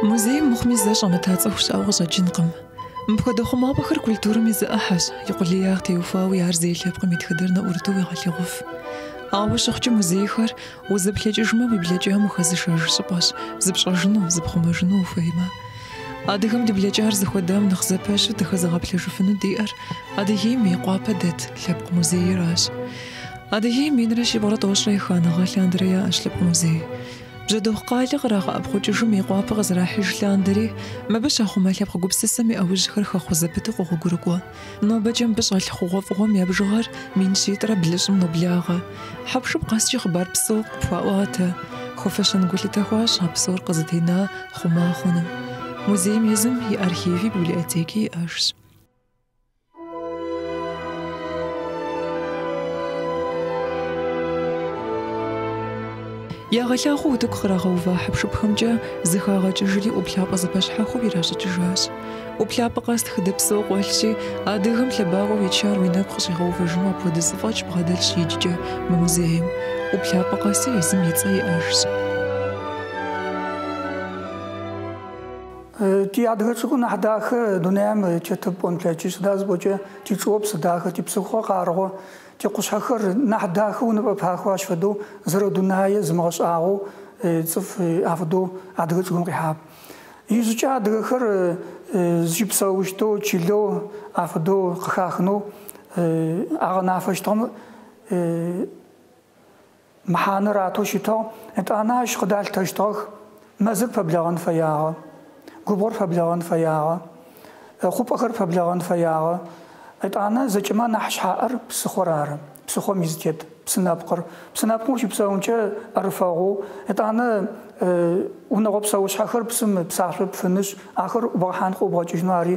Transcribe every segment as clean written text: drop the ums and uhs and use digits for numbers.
Музейм мыхъуми зэ щӏэмыта цӏыху щыӏэу къыщӏэкӏынкъым. Мыпхуэдэ хъумапӏэхэр культурэм и зы ӏыхьэщ, и къулеягъ теухуауи ар зей лъэпкъым и тхыдэр нэӏурыту уегъэлъагъуф. Ауэ щыхъукӏэ музейхэр узэплъэкӏыжмэ уи блэкӏам ухэзышэж щӏыпӏэщ, зыпщӏэжыну, зыпхъумэжыну ухуеймэ. Адыгэм ди блэкӏар зыхуэдам нэхъ зэпэщу дыхэзыгъэплъэжыфыну диӏэр Адыгейм Мейкъуапэ дэт Лъэпкъ музейращ. Адыгейм 1192 гъэ лъандэрэ яӏэщ Лъэпкъ музей. Бжьэдыгъу къалэ кърагъэӏэпхъукӏыжу Мейкъуапэ къызэрахьыж лъандэри, мыбы щахъумэ лъэпкъ гупсысэм и ӏэужьхэр хэхъуэ зэпыту къогъуэгурыкӏуэ. Нобэкӏэ мыбы щӏэлъ хъугъуэфӏыгъуэм я бжыгъэр 330-м ноблагъэ. Хьэпшып къэскӏи хъыбар псо къыпхуаӏуатэ. Хуэфэщэн гулъытэ хуащӏ а псор къызэтена хъума хъуным. Музейм езым и архиви библиотеки иӏэжщ. Ягъэлъагъуэу утыку кърагъэува хьэпшыпхэмкӏэ зэхагъэкӏыжри ӏуплъапӏэ зэпэщхьэхуэу иращӏыкӏыжащ. ӏуплъапӏэ къэс тхыдэ псо къуэлъщи, адыгэм лъэбакъуэу ичар уи нэгу къыщӏигъэувэжыну апхуэдэ зэфӏэкӏ бгъэдэлъщ иджыкӏэ мы музейм. ӏуплъапӏэ къэси езым и цӏэ иӏэжщ. Тиадыгэ чӏыгу нахь дахэ дунаим тетэп пӏон плъэкӏыщт, сыда зыпӏокӏэ тичӏыопс дахэ, типсыхъо къаргъо, тикъушъхьэхэр нахь дахэу унэпӏэпахэу ащ фэдэу зэрэдунае зымыгъэшӏагъэу цӏыф афэдэу адыгэ чӏыгум къихьагъэп. Ижъыкӏэ адыгэхэр зыщыпсэущтэу чылэу афэдэу къыхахынэу агъэнафэщтыгъэм Мэхьанэ ратэу щытыгъ, етӏанэ ащ къыдалъытэщтыгъэх мэзыр пэблэгъэн фэягъэ, губгъор пэблэгъэн фэягъэ, хъупӏэхэр пэблэгъэн фэягъэ. Етӏанэ зэкӏэмэ анахь шъхьаӏэр псыхъор ары, псыхъом изытет, псынэпкъыр. Псынэпкъым ущыпсэункӏэ ӏэрыфэгъоу, етӏанэ унэгъо псэушъхьэхэр псым псашъо пфынышъ, ахэр ӏубгъэхьанхэу ӏубгъэкӏыжьынэу ари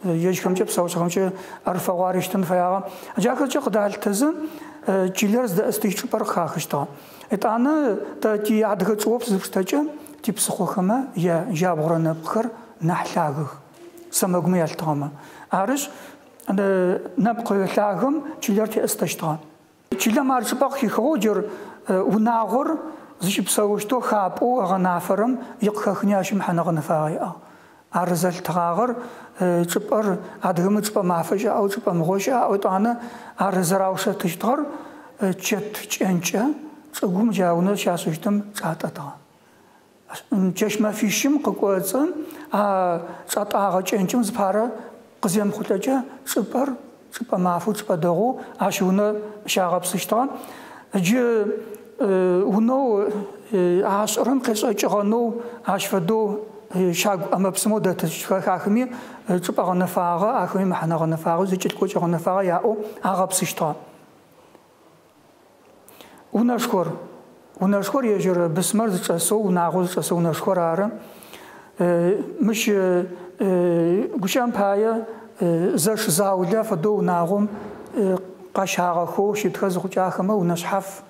ежьхэмкӏэ псэушъхьэхэмкӏэ ӏэрыфэгъу ари щытын фэягъэ. Джахэр зэкӏэ къыдалъытэзэ, Чылэр зыдэӏыстыщт чӏыпӏэр къыхахыщтыгъэ. Етӏанэ тэ тиадыгэ чӏыопс зыпштэкӏэ, типсыхъохэмэ я джабгъурэ нэпкъхэр нахь лъагэх, сэмэгумэ ялъытыгъэмэ. Арышъ, нэпкъ лъагэм чылэр теӏыстэщтыгъэ. Чылэм ар чӏыпӏэ къыхихыгъэу джыр унагъор зыщыпсэущтэу хапӏэу ыгъэнафэрэм икъыхэхыни ащ мэхьэнэ гъэнэфагъэ иӏагъ. Ар зэлъытыгъагъэр чӏыпӏэр, адыгэмэ чӏыпӏэ мафэ щыӏ аӏо, чӏыпӏэ мыгъо щыӏ аӏо, етӏанэ ар зэраушэтыщтыгъэр чэт кӏэнкӏэ чӏыгум джа унэр щашӏыщтым чӏатӏэтыгъэ. Чэщ-мэфищым къыкӏоцӏы а чӏатӏагъэ кӏэнкӏым зыпарэ къыземыхъулӏэкӏэ чӏыпӏэр чӏыпӏэ мафэу, чӏыпӏэ дэгъоу ащ унэ щагъэпсыщтыгъэ. Джы унэу ашӏырэм къешӏэкӏыгъэнэу ащ фэдэу щагу ӏэмэ-псымэу дэтыщтхэр ахэми чӏыпӏэ гъэнэфагъэ, ахэми мэхьэнэ гъэнэфагъэ, зэкӏэлъыкӏокӏэ гъэнэфагъэ яӏэу агъэпсыщтыгъэ. Унэшхор. Унэшхор ежьыр бысымэр зычӏэсэу, унагъо зычӏэсэу унэшхор ары. Мыщ гущыӏэм пае зэш заулэ фэдэу унагъом къэщагъэхэу щытхэ зыхъукӏэ ахэмэ унэ шъхьаф,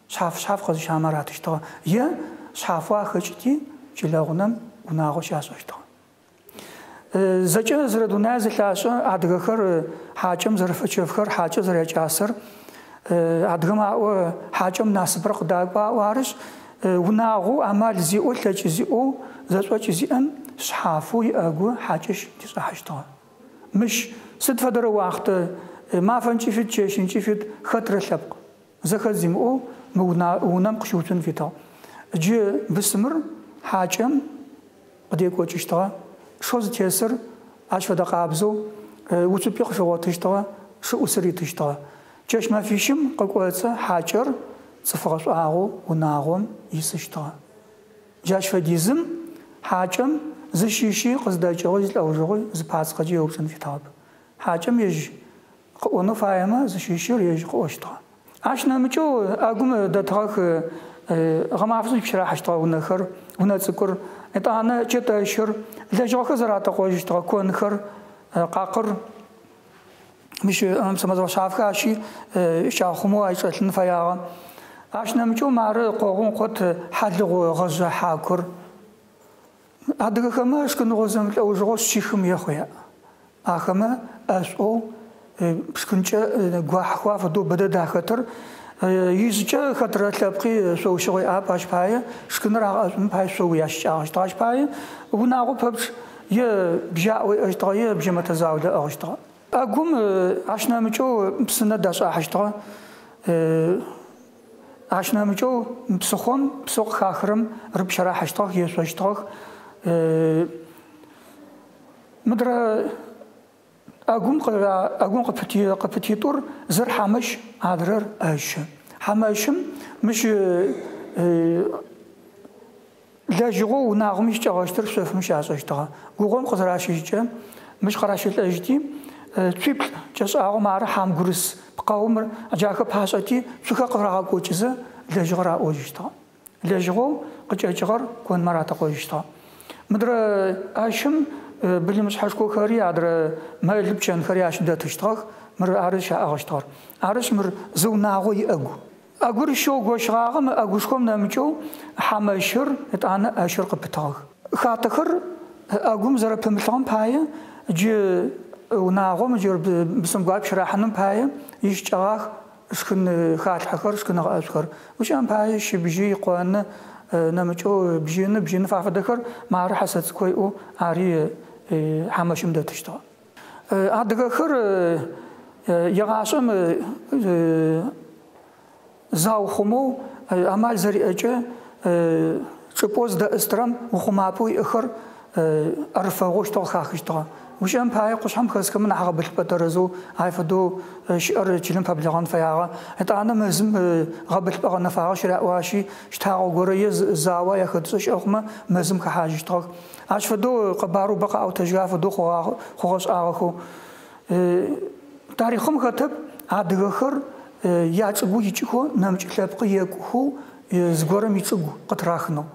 шъхьаф-шъхьаф къэзыщагъэмэ аратыщтыгъэ. Е шъхьафэу ахэкӏыти чылэгъунэм унагъо щашӏэщтыгъэ. Зэкӏэ зэрэдунае зэлъашӏэ адыгэхэр хьакӏэм зэрэфэчэфхэр, хьакӏэр зэрякӏасэр. Адыгэмэ аӏо, хьакӏэм насыпыр къыдакӏо аӏо. Арышъ, унагъоу амал зиӏэу, лъэкӏ зиӏэу, зэшӏокӏ зиӏэм шъхьафэу иӏэгу хьакӏэщ дишӏыхьэщтыгъэ. Мыщ сыд фэдэрэ уахътэ, мафэнкӏи фит, чэщынкӏи фит, хэтрэ лъэпкъ. Зэхэдз имыӏэу мы унэм къыщыуцун фитыгъ. Джы бысымыр хьакӏэм къыдекӏокӏыщтыгъэ, шэу зытесыр ащ фэдэ къабзэу уцупӏи къыфигъотыщтыгъэ, шы ӏусыр ритыщтыгъэ. Чэщ-мэфищым къыкӏоцӏы хьакӏэр цӏыф гъэшӏуагъэу унагъом исыщтыгъэ. Джащ фэдизым хьакӏэм зыщыщи, къыздэкӏыгъи, зилӏэужыгъуи зы пацкъэкӏи еупчӏын фитыгъэп. Хьакӏэм ежь къыӏонэу фаемэ, зыщыщыр ежь къыӏощтыгъэ. Ащ нэмыкӏэу ӏэгум дэтыгъэх гъэмафэм зыщыпщэрахьыщтыгъэ унэхэр, унэ цӏыкӏур, етӏанэ чэтэщыр, лэжьыгъэхэр зэратэкъожьыщтыгъэ конхэр, къакъыр, мыщ ӏэмэ-псымэ зэфэшъхьафхэр ащи щахъумэу ащ чӏэлъын фэягъэ. Ащ нэмыкӏэу мары къогъум къот хьалыгъу гъэжъэ хьакур. Адыгэхэмэ шхыныгъо зэмылӏэужыгъо шъихым ехъу яӏ. Ахэмэ ӏэшӏоу, пшхынкӏэ гуахьхэу афэдэу бэдэд ахэтыр. Ижъыкӏэ хэтрэ лъэпкъи шъоущыгъу иӏап, ащ пае шхыныр агъэӏэшӏуным пае шъоу ящыкӏагъэщтыгъ. Ащ пае унагъо пэпчъ е бжьаӏо иӏэщтыгъэ, е бжьэмэтэ заулэ ыӏыгъыщтыгъэ. ӏэгум ащ нэмыкӏэу псынэ дашӏахьыщтыгъэ. Ащ нэмыкӏэу псыхъом псэу къыхахырэм рыпщэрахьыщтыгъэх, ешъощтыгъэх. Мыдрэ ӏэгум ӏэгум къыпытитӏур зыр хьамэщ, адрэр ӏэщы. Хьамэщым мыщ лэжьыгъэу унагъом ищыкӏэгъэщтыр шъофым щашӏэщтыгъэ. Губгъом къызыращыжькӏэ мыщ къыращэлӏэжьыти, цуиплӏ кӏэшӏагъэу мары хьамгурыс пкъэум джахэр пашӏэти, цухэр къырагъэкӏокӏызэ лэжьыгъэр аӏожьыщтыгъэ. Лэжьыгъэу къыкӏэкӏыгъэр конмэ ратэкъожьыщтыгъэ. Мыдрэ ӏэщым былымышъхьэшхохэри, адрэ мэл пчэнхэри ащ дэтыщтыгъэх, мыр ары щаӏыгъыщтыгъэр. Арышъ, мыр зы унагъо иӏэгу. ӏэгур щэу гощыгъагъэ, мы ӏэгушхом нэмыкӏэу хьамэщыр, етӏанэ ӏэщыр къыпытыгъэх. Хатэхэр ӏэгум зэрэпымылъыгъэм пае джы унагъом джы бысымгуапэ пщэрахьыным пае ищыкӏэгъах Шхын халъхьэхэр, шхын гъэӏэшӏухэр. Гущыӏэм пае, щыбжьый, къоны, нэмыкӏэу бжьыны, бжьыныф афэдэхэр мары хьэсэ цӏыкӏу иӏэу ари хьамэщым дэтыщтыгъэ. Адыгэхэр егъашӏэм заухъумэу амал зэриӏэкӏэ чӏыпӏэу зыдэӏыстырэм ухъумапӏэу иӏэхэр ӏэрыфэгъоу щытыгъ, къыхахыщтыгъэ. Гущыӏэм пае, къушъхьэм хэсхэмэ нахь гъэбылъыпӏэ тэрэзэу ай фэдэу щыӏэр чылэм пэблэгъэн фэягъэ. Етӏанэ мэзым гъэбылъыпӏэ гъэнэфагъэ щыряӏэу ащи щтагъэ горэ е зао яхэтшӏэ щыӏэ хъумэ, мэзым хэхьажьыщтыгъэх. Ащ фэдэу къэбарэу бэ къаӏотэжьыгъэ афэдэу хъугъэ-шӏагъэхэу. Тарихъым хэтэп адыгэхэр ячӏыгу икӏыхэу нэмыкӏ лъэпкъы екӏухэу зыгорэм ичӏыгу къытырахынэу.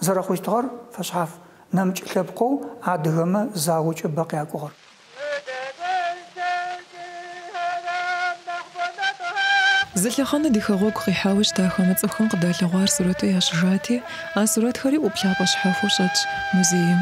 Зэрэхъущтыгъэр фэшъхьаф. Нэмыкӏ лъэпкъэу адыгэмэ заокӏэ бэ къякӏугъэр. Зы лъэхъэнэ ди хэгъуэгу къихьауэ щыта хамэ цӏыхухэм къыдалъэгъуар сурэту ящӏыжати, а сурэтхэри ӏуплъапӏэ щхьэхуэу щӏэтщ музейм.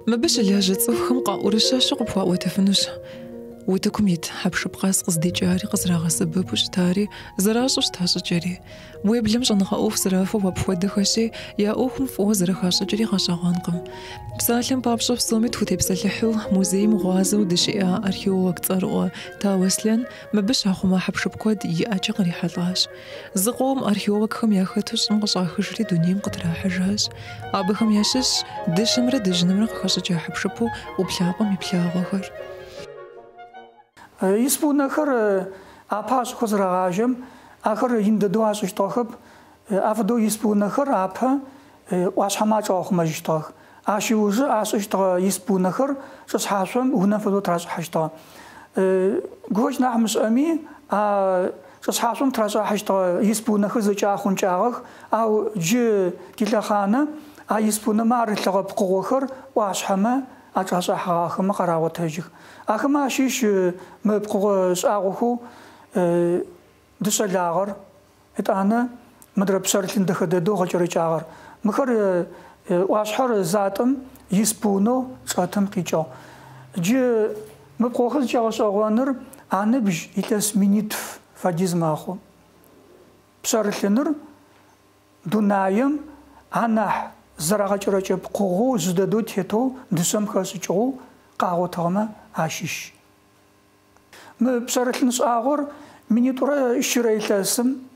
Мыбы щылажьэ цӏыхухэм къаӏурыщэщу къыпхуаӏуэтэфынущ. Утыкум ит хьэпшып къэс къыздикӏари, къызэрагъэсэбэпу щытари, зэращӏу щыта щӏыкӏэри. Уеблэм щӏэныгъэ ӏуэху зэрахуэу апхуэдэхэщи, я ӏуэхум фӏыуэ зэрыхащӏыкӏри гъэщӏэгъуэнкъым. Псалъэм папщӏэ, псоми тхутепсэлъыхьу музейм гъуазэу дыщиӏа археолог цӏэрыӏуэ Тау Аслъэн мыбы щахъумэ хьэпшып куэд и ӏэкӏэ кърихьэлӏащ. Зыкъом археологхэм яхэту щӏым къыщӏахыжри дунейм къытрахьэжащ. Абыхэм ящыщщ дыщэмрэ дыжьынымрэ къыхэщӏыкӏа хьэпшыпу ӏуплъапӏэм иплъагъуэхэр. Исп унэхэр апэ ашӏыхэу зырагъажьэм, ахэр ин дэдэу ашӏыщтыгъэхэп. Афэдэу исп унэхэр апэ ӏуашъхьэмэ ачӏагъэхъумэжьыщтыгъэх. Ащ ыужы ашӏыщтыгъэ исп унэхэр чӏышъхьашъом унэм фэдэу тырашӏыхьэщтыгъэ. Гухэкӏ нахь мышӏэми, а чӏышъхьашъом тырашӏахьыщтыгъэ исп унэхэр зэкӏэ ахъункӏагъэх, ау джы тилъэхъанэ а исп унэмэ арылъыгъэ пкъыгъохэр ӏуашъхьэмэ ачӏашӏахьыгъахэмэ къарагъотэжьых. Ахэмэ ащыщ мы пкъыгъо шӏагъохэу дышъэ лагъэр, етӏанэ мыдрэ пшъэрылъын дэхэ дэдэу гъэкӏэрэкӏагъэр. Мыхэр ӏуашъхьэр затӏым исп унэу чӏэтым къикӏыгъ. Джы мы пкъыгъохэр зыкӏэгъэшӏэгъоныр аныбжь илъэс минитф фэдиз мэхъу. Пшъэрылъыныр Дунаим анахь зэрагъэкӏэрэкӏэ пкъыгъоу жъы дэдэу тетэу дышъэм хэшӏыкӏыгъэу къагъотыгъэмэ ащыщ. Мы пшъэрылъын шӏагъор минитӏурэ щырэ илъэсым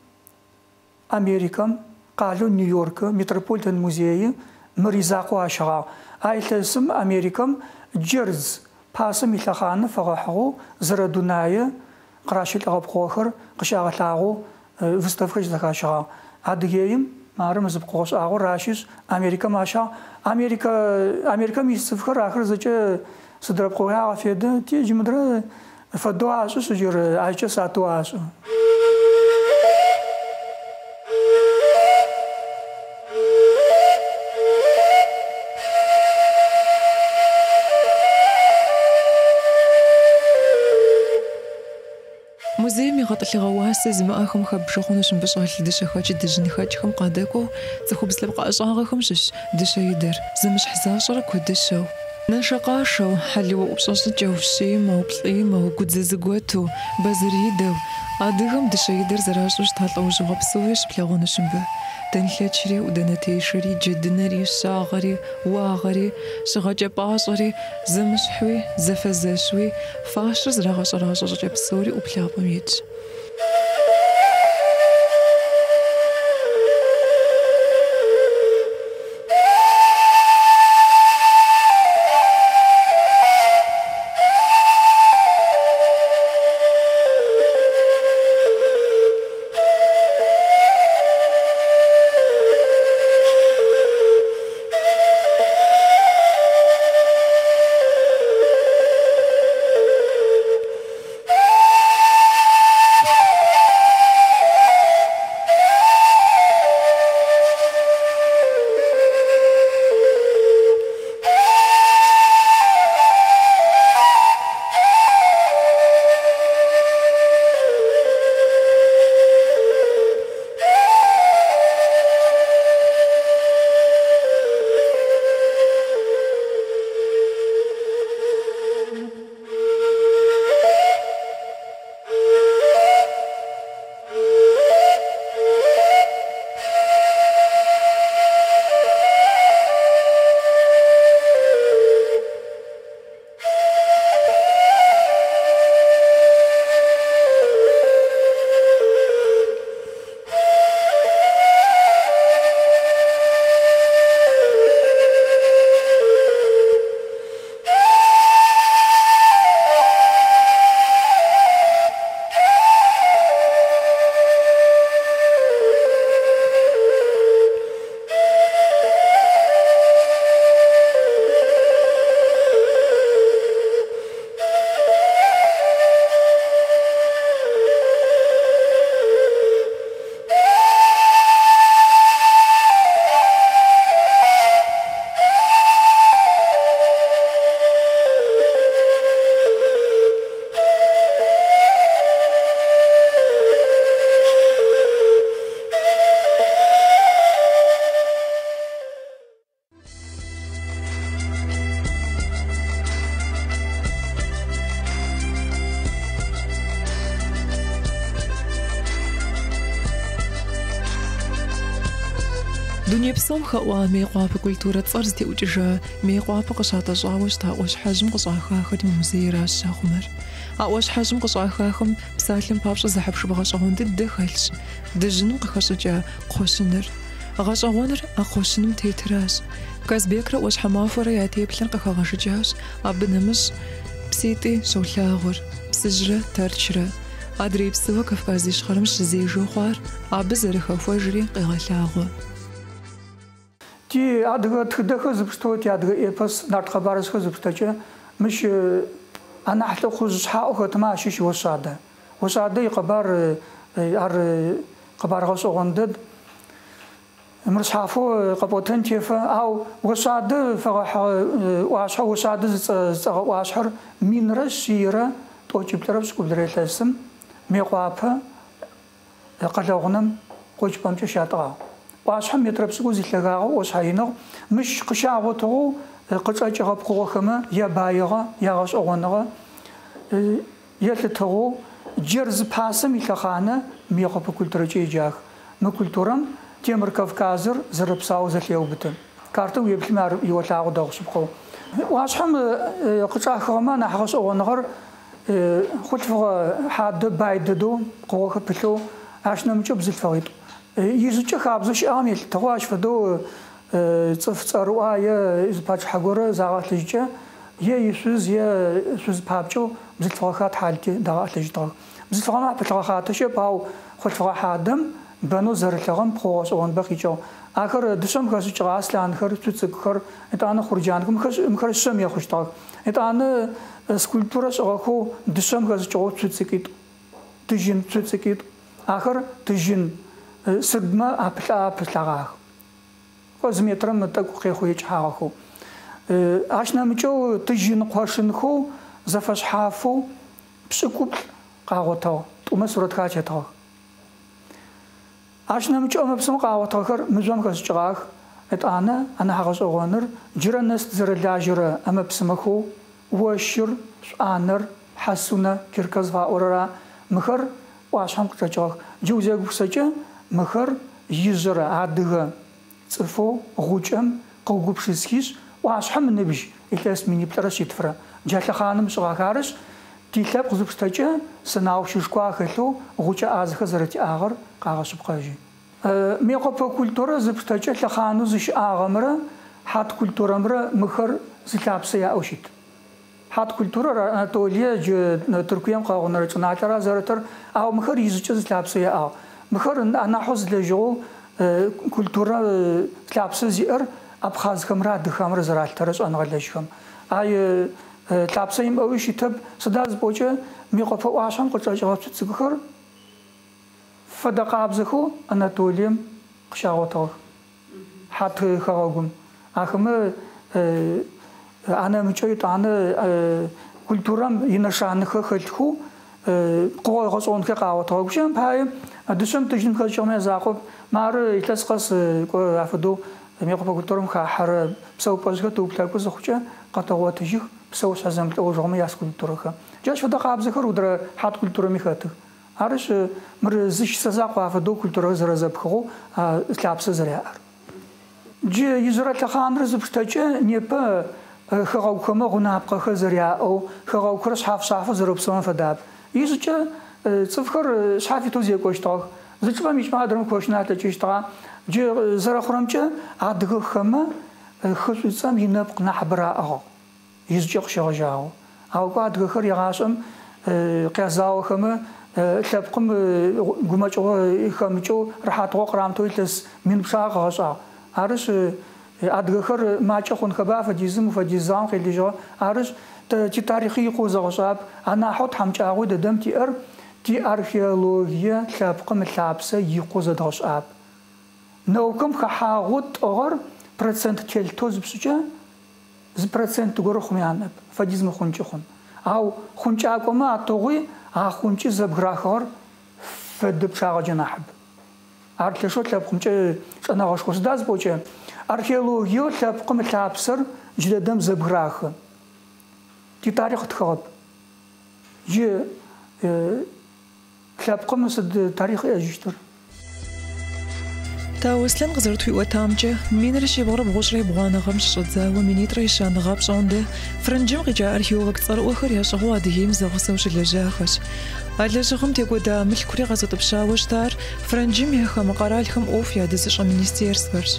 Америкэм, къалэу Нью-Йоркы, Метрополитен музейы мыр изакъоу ащэгъагъ. А илъэсым Америкэм джэрз пасэм илъэхъаны фэгъэхьыгъэу зэрэдунае къыращэлӏэгъэ пкъыгъохэр къыщагъэлъагъоу выставкэ щызэхащэгъагъ. Адыгеим, мары мы зы пкъыгъо шӏагъор ращышъ, Америкэм ащагъ. Америкэ, Америкэм ис цӏыфхэр ахэр зэкӏэ сыдрэ пкъыгъуи агъэфедэ, ти джы мыдрэ фэдэу ашӏышъ, джыры ащкӏэ сатыу ашӏы. Музейм и гъэтӏылъыгъэ уасэ зимыӏэхэм хэббжэ хъунущ мыбы щӏэлъ дыщэхэкӏ дыжьынхэкӏхэм къадэкӏуэу цӏыхубз лъэпкъ ӏэщӏагъэхэм щыщ дыщэидэр, зэмыщхь защӏэрэ куэдыщэу. Нашэкъашэу, хьэлыуэ ӏупщӏэ щӏыкӏэу, щимэу, плӏимэу, гудзэ зэгуэту, бэзэридэу, адыгэм дыщэидэр зэращӏу щыта лӏэужьыгъуэ псори щыплъагъунущ мыбы. Дэнлъэчри, ӏуданэтешэри, джэдынэри, щагъэри, уагъэри, щыгъэкӏэ пӏащӏэри, зэмыщхьуи, зэфэзэщуи, фащэр зэрагъэщӏэращӏэ щӏыкӏэ псори ӏуплъапӏэм итщ. Дуней псом хэӏуа Мейкъуапэ культурэ цӏэр зытеӏукӏыжа Мейкъуапэ къыщатӏэщӏауэ щыта ӏуащхьэжьым къыщӏахахэри мы музейращ щахъумэр. А ӏуащхьэжьым къыщӏахахэм псалъэм папщӏэ зы хьэпшып гъэщӏэгъуэн дыдэ хэлъщ, дыжьыным къыхэщӏыкӏа кхъуэщыныр. Гъэщӏэгъуэныр а кхъуэщыным тетыращ. Казбекрэ ӏуащхьэмахуэрэ я теплъэр къыхэгъэжыкӏащ, абы нэмыщӏ пситӏи щолъагъур, Псыжьрэ Тэрчрэ. Адрей псыуэ Кавказ Ищхъэрэм щызежэу хъуар абы зэрыхэхуэжри къегъэлъагъуэ. Ти адыгэ тхыдэхэр зыпштэу, ти адыгэ эпос, нарт къэбарыжъхэр зыпштэкӏэ, мыщ анахь лӏыхъужъ шъхьаӏэу хэтмэ ащыщ Ошъадэ. Ошъадэ икъэбар ар къэбар гъэшӏэгъон дэд. Мыр шъхьафэу къэпӏотэн тефэ, ау Ошъадэ фэгъэхьыгъэ ӏуашъхьэ, Ошъадэ зыцӏэгъэ ӏуашъхьэр 1198 илъэсым Мыекъуапэ къэлэгъунэм къокӏыпӏэмкӏэ щатӏыгъагъ. Ӏуашъхьэм метрэ пшӏыкӏуз илъэгагъэу ӏошъхьэ иныгъ, мыщ къыщагъотыгъэу къычӏэкӏыгъэ пкъыгъохэмэ ябаигъэ, ягъэшӏэгъоныгъэ елъытыгъэу джэрз пасэм илъэхъанэ Мыекъопэ культурэкӏэ еджагъэх. Мы культурэм Темыр Кавказыр зэрэпсаоу зэлъеубыты. Картэм уеплъымэ ар иолъагъо дэгъу шъыпкъэу. Ӏуашъхьэм къычӏахыгъэмэ анахь гъэшӏэгъоныгъэр хъулъфыгъэ хьадэ бай дэдэу пкъыгъохэр пылъэу, ащ нэмыкӏэу бзылъфыгъитӏу. Ижъыкӏэ хабзэу щыӏагъэм елъытыгъэу ащ фэдэу цӏыф цӏэрыӏуа е зы пачъыхьэ горэ загъэлъыжькӏэ е ишъуз е шъуз папкӏэу бзылъфыгъэхэр тхьалти дагъэлъыжьытыгъэх. Бзылъфыгъэмэ апылъыгъэ хъатэ щыӏэп, ау хъулъфыгъэ хьадэм бэнэу зэрылъыгъэм пкъыгъо гъэшӏэгъоныбэ къикӏыгъ. Ахэр дышъэм хэшӏыкӏыгъэ аслъанхэр, цу цӏыкӏухэр, етӏанэ хъурджанхэр, мыхэр шъэм ехъущтыгъэх. Етӏанэ скульптурэ шӏыгъэхэу дышъэм хэшӏыкӏыгъэу цу цӏыкӏитӏу, тыжьын цу цӏыкӏитӏу, ахэр тыжьын сырбмэ апылъагъэх. Зы метрэм тӏэкӏу къехъу икӏыхьагъэхэу. Ащ нэмыкӏэу тыжьын къошынхэу зэфэшъхьафэу пшӏыкӏуплӏ къагъотыгъ, тӏумэ сурэтхэр атетыгъэх. Ащ нэмыкӏэу ӏэмэ-псымэ къагъотыгъэхэр мыжъом хэшӏыкӏыгъэх. Етӏанэ анахь гъэшӏэгъоныр джырэ нэс зэрэлажьэрэ ӏэмэ-псымэхэу ощыр, шӏуанэр, хьасунэ, киркэ зыфаӏорэра мыхэр ӏуашъхьэм къычӏэкӏыгъэх. Джы узегупшысэкӏэ мыхэр ижъырэ адыгэ цӏыфэу гъукӏэм къыугупшысхишъ, ӏуашъхьэм ыныбжь илъэс 2100. Джа лъэхъаным шӏыгъэх. Арышъ, тилъэпкъ зыпштэкӏэ сэнаущышхо ахэлъэу гъукӏэ ӏазэхэр зэрэтиӏагъэр къагъэшъыпкъэжьы. Мыекъопэ культурэ зыпштэкӏэ лъэхъанэу зыщыӏагъэмрэ хьат культурэмрэ мыхэр зы лъапсэ яӏэу щыт. Хьат культурэр Анатолие джы Тыркуем къэгъунэрэ чӏыналъэра зэрытыр, ау мыхэр ижъыкӏэ зы лъапсэ яӏагъ. Мыхэр анахьэу зылэжьыгъэу культурэ лъапсэ зиӏэр абхъазхэмрэ адыгхэмрэ зэралъытэрэ шӏэныгъэлэжьхэм. Ай лъапсэ имыӏэуи щытэп, сыда зыпӏокӏэ Мыекъопэ ӏуашъхьэм къычӏэкӏыгъэ цу цӏыкӏухэр фэдэ къабзэхэу Анатолием къыщагъотыгъэх. Хьат хэгъэгум. Ахэмэ анэмыкӏэу етӏанэ культурэм инэшанэхэр хэлъхэу пкъыгъо гъэшӏэгъонхэр къагъотыгъэх. Гущыӏэм пае дышъэм тыжьыным хэшӏыкӏыгъэмэ язакъоп. Мары илъэс къэс кӏо афэдэу Мыекъопэ культурэм хахьэрэ псэупӏэжъхэр тыуплъэкӏу зыхъукӏэ къэтэгъотыжьых псэушъхьэ зэмылӏэужыгъомэ яскульптурэхэр. Джащ фэдэ къабзэхэр удрэ хьат культурэми хэтых. Арышъ, мыр зы щысэ закъо афэдэу культурэр зэрэзэпхыгъэу лъапсэ зэряӏэр. Джы ижъырэ лъэхъаныр зыпштэкӏэ непэ хэгъэгухэмэ гъунапкъэхэр зэряӏэу, хэгъэгухэр шъхьаф-шъхьафэу зэрэпсэурэм фэдап. Ижъыкӏэ цӏыфхэр шъхьафитэу зекӏощтыгъэх. Зы чӏыпӏэм икӏмэ адрэм кощын алъэкӏыщтыгъэ. Джы зэрэхъурэмкӏэ адыгэхэмэ хы Шӏуцӏэм инэпкъ нахьыбэ раӏыгъ. Ижъыкӏэ къыщегъэжьагъэу. Ау кӏо адыгэхэр егъашӏэм къязаохэмэ лъэпкъым гумэкӏыгъо хэмыкӏэу рэхьатыгъо къырамытэу илъэс мин пчъагъэ къыгъэшӏагъ. Арышъ, адыгэхэр макӏэ хъунхэба фэдизым фэдиз заом къелыжьыгъэ. Арышъ, тэ титарихъи икъоу зэгъэшӏап. Анахьэу тхьамыкӏагъоу дэдэм тиӏэр тиархеологие лъэпкъым ылъапсэ икъоу зэдгъэшӏап. Наукэм хэхьагъэу тӏыгъэр процент телътэу зыпшӏыкӏэ зы процент горэ хъуми анэп, фэдиз мыхъункӏи хъун. Ау хъункӏакӏомэ атыгъуи а хъункӏи зэбгырахыгъэр фэдэ пчъагъэкӏэ нахьыб. Ар лъэшэу лъэпкъымкӏэ чӏэнэгъэшхо. Сыда зыпӏокӏэ археологиеу лъэпкъым ылъапсэр джыдэдэм зэбгырахы. Титарихъ тхыгъэп. Джы лъэпкъым сыд тарихъ иӏэжьыщтыр? Тау Аслъэн къызэрытхуиӏуэтамкӏэ, 1392 гъэм щыщӏэдзауэ 2050 гъэ пщӏондэ Фрэнджым къикӏа археолог цӏэрыӏуэхэр ящӏыгъуу Адыгейм зэгъусэу щылэжьахэщ. А лэжьыгъэм текӏуэда мылъкури къэзутӏыпщауэ щытар Фрэнджым я хамэ къэралхэм ӏуэху ядэзыщӏэ министерствэрщ.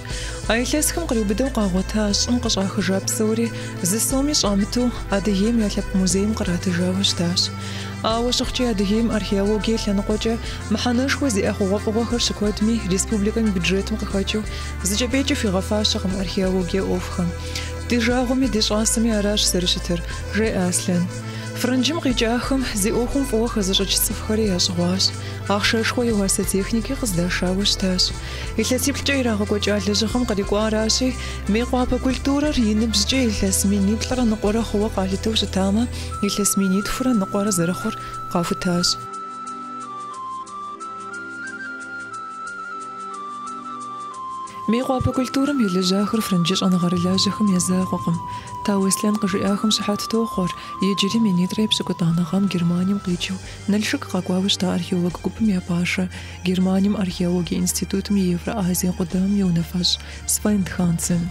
А илъэсхэм къриубыдэу къагъуэта щӏым къыщӏахыжа псори зы соми щӏамыту Адыгейм я лъэпкъ музейм къратыжауэ щытащ. Ауэ щыхъукӏи Адыгейм археологие лъэныкъуэкӏэ мыхьэнэшхуэ зиӏэ хъугъуэфӏыгъуэхэр щыкуэдми, республикэм и бюджетым къыхэкӏыу зы кӏэпӏейкӏи хуигъэфащэкъым археологие ӏуэхухэм. Ди жагъуэми ди щӏасэми аращ зэрыщытыр, жеӏэ Аслъэн. Фрэнджым къикӏахэм зи ӏуэхум фӏыуэ хэзыщӏыкӏ цӏыхухэри ящӏыгъуащ. Ахъшэшхуэ и уасэ техники къыздашауэ щытащ. Илъэсиплӏкӏэ ирагъэкӏуэкӏа лэжьыгъэм кърикӏуаращи, Мейкъуапэ культурэр и ныбжькӏэ илъэс миниплӏрэ ныкъуэрэ хъууэ къалъытэу щытамэ, илъэс минитхурэ ныкъуэрэ зэрыхъур къахутащ. Мейкъуапэ культурэм елэжьахэр фрэнджы щӏэныгъэрылажьэхэм я закъуэкъым. Тау Аслъэн къыжиӏахэм щыхьэт тохъуэр, иджыри минитӏрэ епщыкӏутӏанэ гъэм Германием къикӏыу Налшык къэкӏуауэ щыта археолог гупым я пашэ, Германием археологие институтым и Евроазие къудамэм и унафэщӏ Свен Хансен.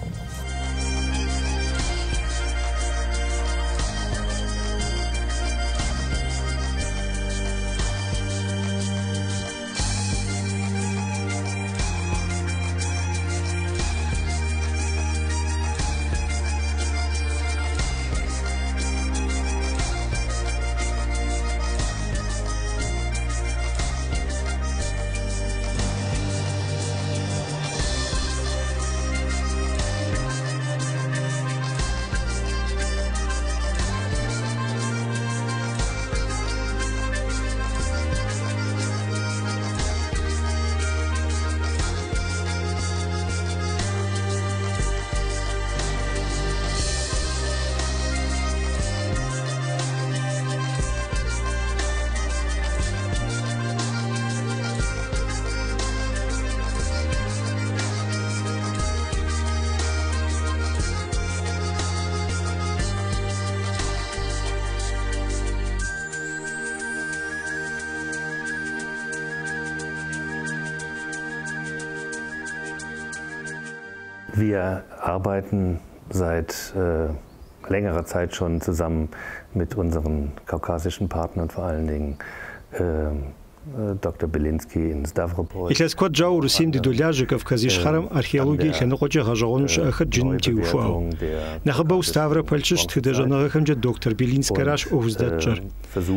Wir arbeiten seit äh, längerer Zeit schon zusammen mit unseren kaukasischen Partnern, vor allen Dingen äh, Доктор Белинский in Ставрополь. Илъэс куэд щӏауэ Урысейм дыдолажьэ Кавказ Ищхъэрэм археологие и лъэныкъуэкӏэ гъэщӏэгъуэну щыӏэхэр джыным теухуауэ. Нэхъыбэу Ставрополь щыщ тхыдэ щӏэныгъэхэмкӏэ доктор Белинскэращ ӏуэху зыдэтщӏэр.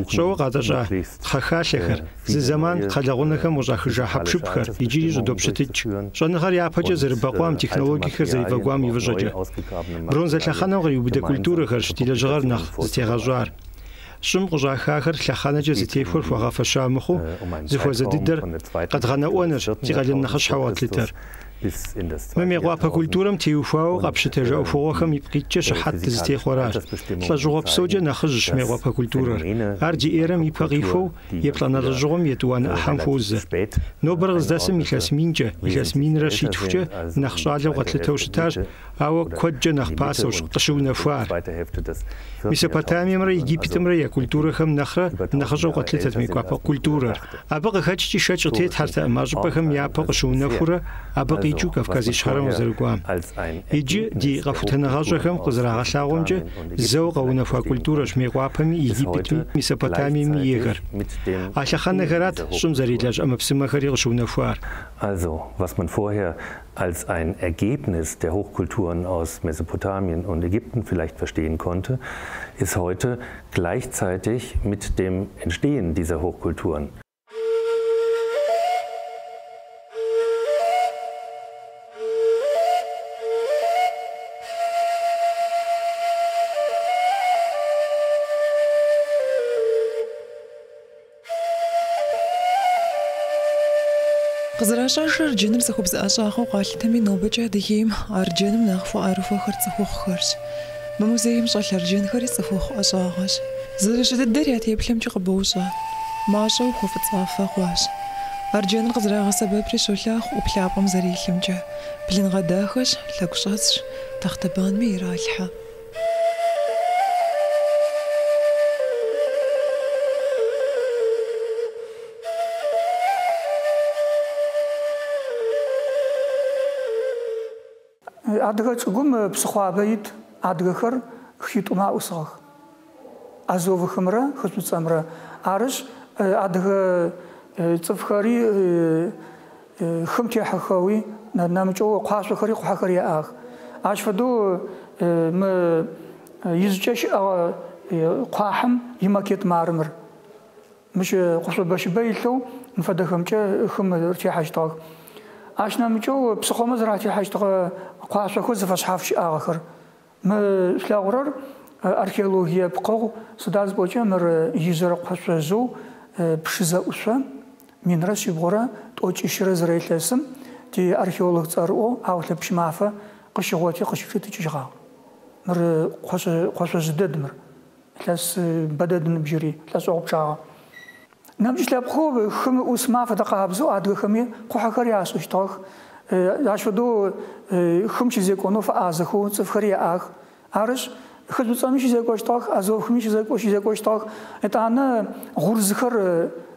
Щӏэуэ къатӏэщӏа кхъэхалъэхэр, зы зэман кхъэлэгъунэхэм къыщӏахыжа хьэпшыпхэр иджыри щӏыдопщытыкӏ. Щӏэныгъэр япэкӏэ зэрыбэкъуам, технологиехэр зэрефӏэкӏуам и фӏыщӏэкӏэ. Бронзэ лъэхъэнэм къриубыдэ культурэхэрщ ди лэжьыгъэр нэхъ зытегъэщӏар. Щӏым къыщӏахахэр лъэхъэнэкӏэ зытехуэр хуэгъэфэща мыхъуу, зыхуэзэ дыдэр къэдгъэнэӏуэнырщ ди къалэн нэхъыщхьэу къэтлъытэр. Мы Мейкъуапэ культурэм теухуауэ къапщытэжа ӏуэхугъуэхэм ипкъ иткӏэ щыхьэт дызытехъуэращ. Лӏэщӏыгъуэ псокӏэ нэхъыжьщ Мейкъуапэ культурэр. Ар ди эрэм ипэ къихуэу еплӏанэ лӏэщӏыгъуэм етӏуанэ ӏыхьэм хуозэ. Нобэр къыздэсым илъэс минкӏэ, илъэс минрэ щитхукӏэ нэхъ щӏалэу къэтлъытэу щытащ, ауэ куэдкӏэ нэхъ пасэущ къыщыунэхуар. Месопотамиемрэ Египетымрэ я культурэхэм нэхърэ нэхъыщӏэу къэтлъытэт Мейкъуапэ культурэр. Абы къыхэкӏкӏи шэч къытетхьэртэкъым а щӏыпӏэхэм япэ къыщыунэхурэ абы къикӏыу Кавказ Ищхъэрэм къызэрыкӏуам. Иджы ди къэхутэныгъэщӏэхэм къызэрагъэлъагъуэмкӏэ, зэуэ къэунэхуа культурэщ Мейкъуапэми, Египетми, Месопотамиеми ейхэр. А лъэхъэнэхэрат щӏым зэрелэжь ӏэмэпсымэхэри къыщыунэхуар. Also, was man vorher als ein Ergebnis der Hochkulturen aus Mesopotamien und Ägypten vielleicht verstehen konnte, ist heute gleichzeitig mit dem Entstehen dieser Hochkulturen. Къызэращӏэжыр арджэныр цӏыхубз ӏэщӏагъэу къалъытэми, нобэкӏэ Адыгейм арджэным нэхъ хуэӏэрыхуэхэр цӏыхухъухэрщ. Мы музейм щӏэлъ арджэнхэри цӏыхухъу ӏэщӏагъэщ. Зэрыжьы дыдэр я теплъэмкӏи къыбощӏэ. Мащӏэу хуэфӏыцӏафэ хъуащ. Арджэныр къызэрагъэсэбэпри щолъагъу ӏуплъапӏэм зэрилъымкӏэ. Блынгъэдахэщ, лъэгущӏэсщ, тахътэбанми иралъхьэ. Адыгэ чӏыгум псыхъуабэ ит, адыгэхэр хитӏумэ аӏусыгъэх. Азов хымрэ хы Шӏуцӏэмрэ. Арышъ, адыгэ цӏыфхэри хым техьэхэуи, нэмыкӏэу кхъуашъохэри къухьэхэри яӏагъэх. Ащ фэдэу мы ижъкӏэ щыӏэгъэ кхъуахьым имакет мары мыр. Мыщ къошъо бэщыбэ илъэу мы фэдэхэмкӏэ хым рытехьэщтыгъэх. Ащ нэмыкӏэу псыхъомэ зэратехьэщтыгъэ кхъуашъохэу зэфэшъхьаф щыӏагъэхэр. Мы шъулъэгъурэр археологие пкъыгъу, сыда зыпӏокӏэ мыр ижъырэ кхъуашъожъэу Пшызэ ӏушъо 1131-рэ илъэсым тиархеолог цӏэрыӏоу Аулъэ Пщымафэ къыщигъоти къыщичӏытӏыкӏыжьыгъагъ. Мыр кхъуашъожъы дэд мыр. Илъэс бэдэд ыныбжьыри, лӏэшӏэгъу пчъагъэ. Нэмыкӏ лъэпкъхэу хым ӏусмэ афэдэ къабзэу адыгэхэми къухьэхэр ашӏыщтыгъэх. Ащ фэдэу хым щызекӏонэу фэӏазэхэу цӏыфхэри яӏагъэх. Арышъ, хы Шӏуцӏэми щызекӏощтыгъэх, Азов хыми щызекӏощтыгъэх. Етӏанэ гъурзхэр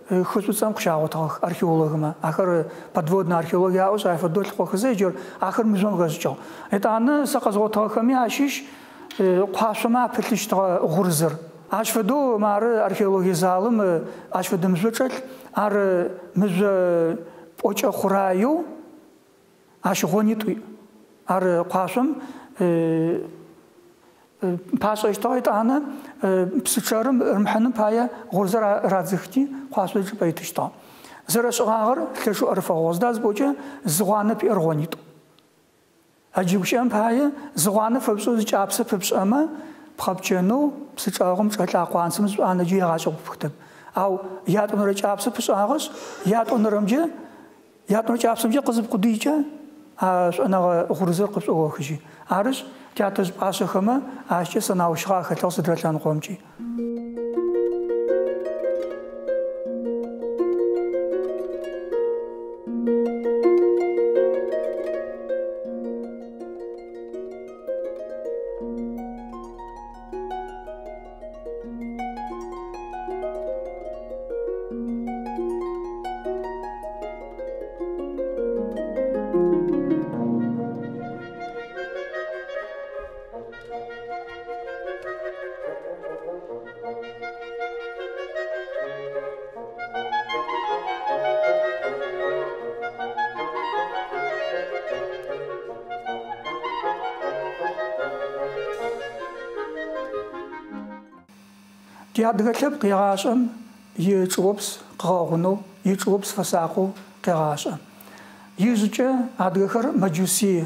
хы Шӏуцӏэм къыщагъотыгъэх археологмэ. Ахэр подводная археология аӏошъ, ай фэдэу лъыхъохэзэ иджыр ахэр мыжъом хэшӏыкӏыгъ. Етӏанэ сэ къэзгъотыгъэхэми ащыщ кхъуашъомэ апылъыщтыгъэ гъурзыр. Ащ фэдэу мары археологие залым ащ фэдэ мыжъо чӏэлъ. Ар мыжъо пӏокӏэ хъураеу ащ гъонитӏу иӏ. Ар кхъуашъом пашӏэщтыгъэ, етӏанэ псы чъэрым рымыхьыным пае гъурзыр радзыхти, кхъуашъо ичӏыпӏэ итыщтыгъэ. Зэрэшӏыгъагъэр лъэшэу ӏэрыфэгъугъ. Сыда зыпӏокӏэ зы гъуанэп иӏэр гъонитӏу. А джы гущыӏэм пае зы гъуанэ фэпшӏэу зы кӏапсэ пыпшӏэмэ, пхъэпчэнэу псы чӏэгъым чӏэлъ а къуанцэм зышӏуанэджэ егъашӏэ къыпхытэп. Ау ятӏонэрэ кӏапсэ пышӏагъэшъ, ятӏонэрэмкӏэ, ятӏонэрэ кӏапсэмкӏэ къызыпкъудыйкӏэ а шӏонэгъэ гъурзыр къыпшӏоохыжьы. Арышъ, тятэжъ пӏашъэхэмэ ащкӏэ сэнаущыгъэ ахэлъыгъ сыдрэ лъэныкъомкӏи. Тиадыгэ лъэпкъ егъашӏэм ичӏыопс къыгъэгъунэу, ичӏыопс фэсакъэу къегъашӏэ. Ижъыкӏэ адыгэхэр мэджуси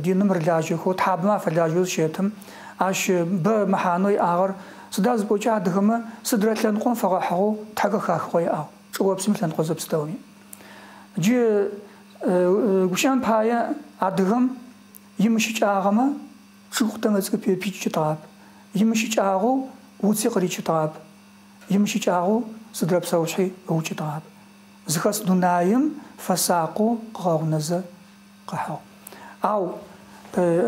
диным рылажьэхэу, тхьабэмэ афэлажьэу зыщэтым, ащ бэ мэхьанэу иӏагъэр сыда зыпӏокӏэ адыгэмэ сыдрэ лъэныкъом фэгъэхьыгъэу тхьэ хэхыгъэ иӏагъ, чӏыопсым лъэныкъо зэпстэуми. Джы гущыӏэм пае адыгэм имыщыкӏагъэмэ чъыг къутэмэ цӏыкӏу пичыщтыгъэп, имыщыкӏагъэу уци къыричытыгъэп, имыщыкӏагъэу сыдрэ псэушъхьи ыукӏытыгъэп. Зыхэс дунаим фэсакъэу къыгъэгъунэзэ къыхьыгъ. Ау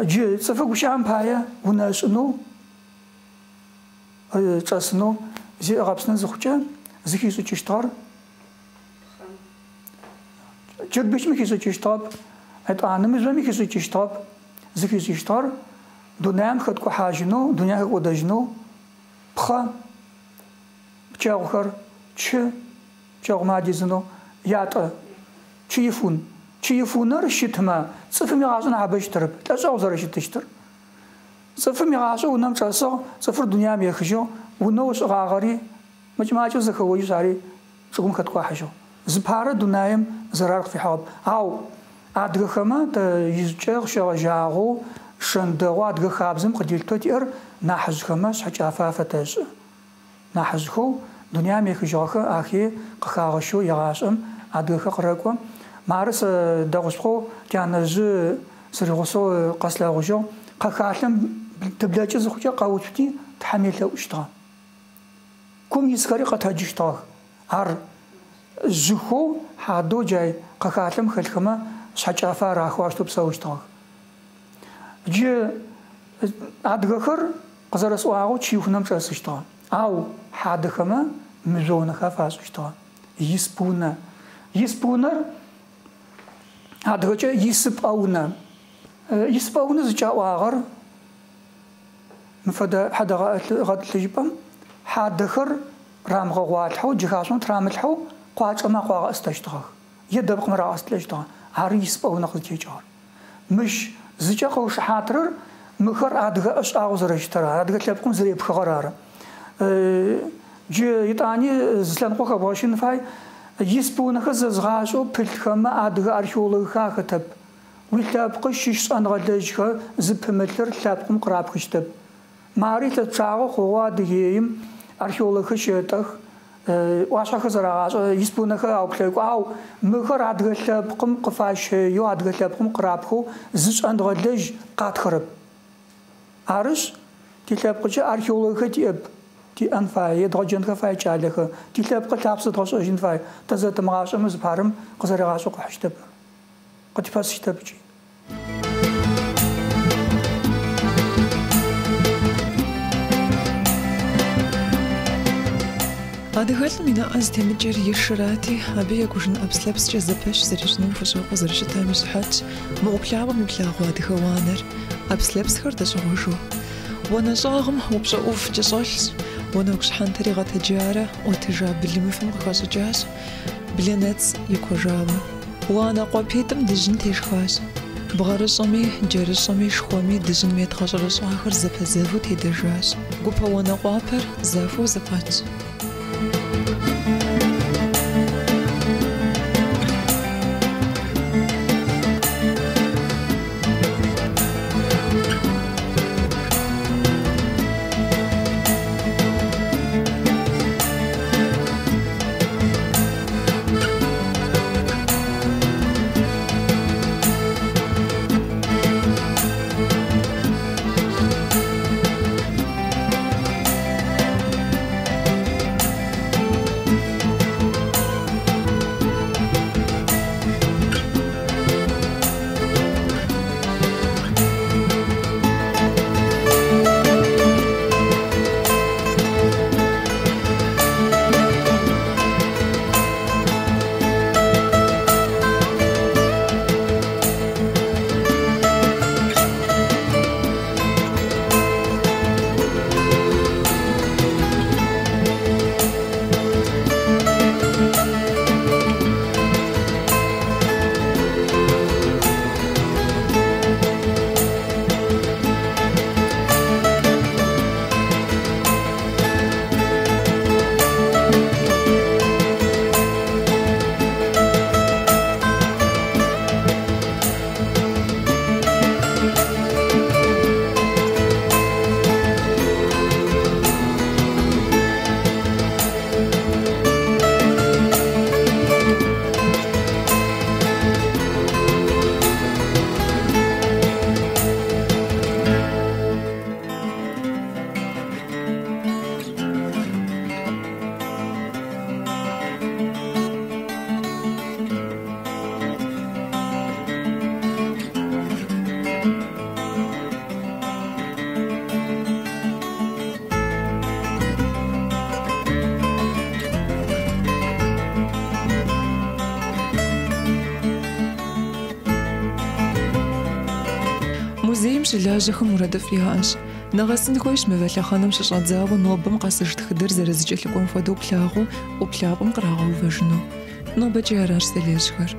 джы цӏыфы гущыӏэм пае унэ ышӏынэу, чӏэсынэу зи ыгъэпсынэу зыхъукӏэ зыхишӏыкӏыщтыгъэр чырбыщми хишӏыкӏыщтыгъэп, етӏанэ мыжъоми хишӏыкӏыщтыгъэп, зыхишӏыщтыгъэр дунаим хэткӏухьажьынэу, дунаим хэкӏодэжьынэу пхъэ, пчэгъухэр, чы, пчэгъумэ адизынэу ятӏэ, чыифун. Чыифунэр щытмэ, цӏыфым игъашӏэ нахьыбэ щытырэп, лӏэшӏэгъу зэрэщытыщтыр. Цӏыфым игъашӏэ унэм чӏэсыгъ, цӏыфыр дунаим ехыжьыгъ, унэу ышӏыгъагъэри мэкӏ-макӏэу зэхэожьышъ, ари чӏыгум хэткӏуахьыжьыгъ. Зыпарэ дунаим зэрар къыфихьыгъэп. Ау адыгэхэмэ тэ ижъкӏэ къыщегъэжьагъэу шэн дэгъу адыгэ хабзэм къыдилъытэу тиӏэр нахьыжъхэмэ шъхьэкӏафэ афэтэшӏы. Нахьыжъхэу дунаим ехыжьыгъэхэр ахи къыхагъэщэу егъашӏэм адыгэхэр къырэкӏо. Мары сэ дэгъушъхьэу тянэжъы сыригъусэу къэслъэгъужьыгъ. Къэхалъэм тыблэкӏы зыхъукӏэ къэуцути Тхьэм елъэӏущтыгъэ. Кум исхэри къэтэджыщтыгъэх. Ар жъыхэу хьадэу джай къэхалъэм хэлъхэмэ шъхьэкӏафэ арахэу аущтэу псэущтыгъэх. Джы адыгэхэр къызэрэсӏуагъэу чыихунэм чӏэсыщтыгъэ. Ау хьадэхэмэ мыжъо унэхэр фашӏыщтыгъэ. Исп унэ. Исп унэр адыгэкӏэ исыпӏэ унэ. Испэ унэ зыкӏаӏуагъэр мыфэдэ хьэдэ гъэтӏылъыжьыпӏэм хьадэхэр рамыгъэгъуалъхьэу, джэхашъом трамылъхьэу къуачӏэмэ акъуагъэӏыстэщтыгъэх е дэпкъым рагъэстылӏэщтыгъэ. Ары испэ унэ къызытекӏыгъэр. Мыщ зыкӏэ къыушыхьатырэр мыхэр адыгэ ӏэшӏагъэу зэрэщытыр ары, адыгэ лъэпкъым зэрепхыгъэр ары. Джы итӏани зы лъэныкъо хэбгъэщын фай, исп унэхэр зэзгъашӏэу пылъхэмэ адыгэ археологхэр ахэтэп. Уилъэпкъы щыщ шӏэныгъэлэжьхэр зыпымылъыр лъэпкъым къырапхыщтэп. Мары илъэс пчъагъэ хъугъэу Адыгеим археологхэр щэтӏэх, ӏуашъхьэхэр зэрагъашӏэ, исп унэхэр ауплъэкӏу, ау мыхэр адыгэ лъэпкъым къыфащэеу, адыгэ лъэпкъым къырапхэу зы шӏэныгъэлэжь къатхэрэп. Арышъ, тилъэпкъыкӏэ археологхэр тиӏэп, тиӏэн фае, едгъэджэнхэ фае кӏалэхэр, тилъэпкъы лъапсэ дгъэшӏэжьын фае, тэ зэтымыгъашӏэмэ зыпарэм къызэригъашӏэу къыхьыщтэп, къытпэсыщтэп ыкӏи. Адыгэлӏым и нэӏэ зытемыкӏыр и шырати, абы екӏужын ӏэпслъэпскӏэ зэпэщ зэрищӏыным хущӏэкъуу зэрыщытам и щыхьэтщ мы ӏуплъапӏэм иплъагъуэ адыгэ уанэр, ӏэпслъэпсхэр дэщӏыгъужу. Уанэ щӏагъым упщӏэ ӏув кӏэщӏэлъщ, уанэгу щхьэнтэр игъэтэджарэ ӏуэтыжа былымыфэм къыхэщӏыкӏащ, блэнэц икуэжауэ. Уанэ къуапитӏым дыжьын тешхащ. Бгъэрыщӏэми, джэрыщӏэми, шхуэми дыжьын мет гъэщӏэрэщӏахэр зэпэзэву тедэжащ. Гупэ уанэ къуапэр захуэу зэфӏэтщ. Музейм щылажьэхэм мурадыфӏ яӏэщ. Нэгъэсын хуейщ мывэ лъэхъэнэм щыщӏэдзауэ нобэм къэсыж тхыдэр зэрызэкӏэлъыкӏуэм хуэдэу плъагъуу ӏуплъапӏэм кърагъэувэжыну. Нобэкӏи аращ зэлэжьхэр.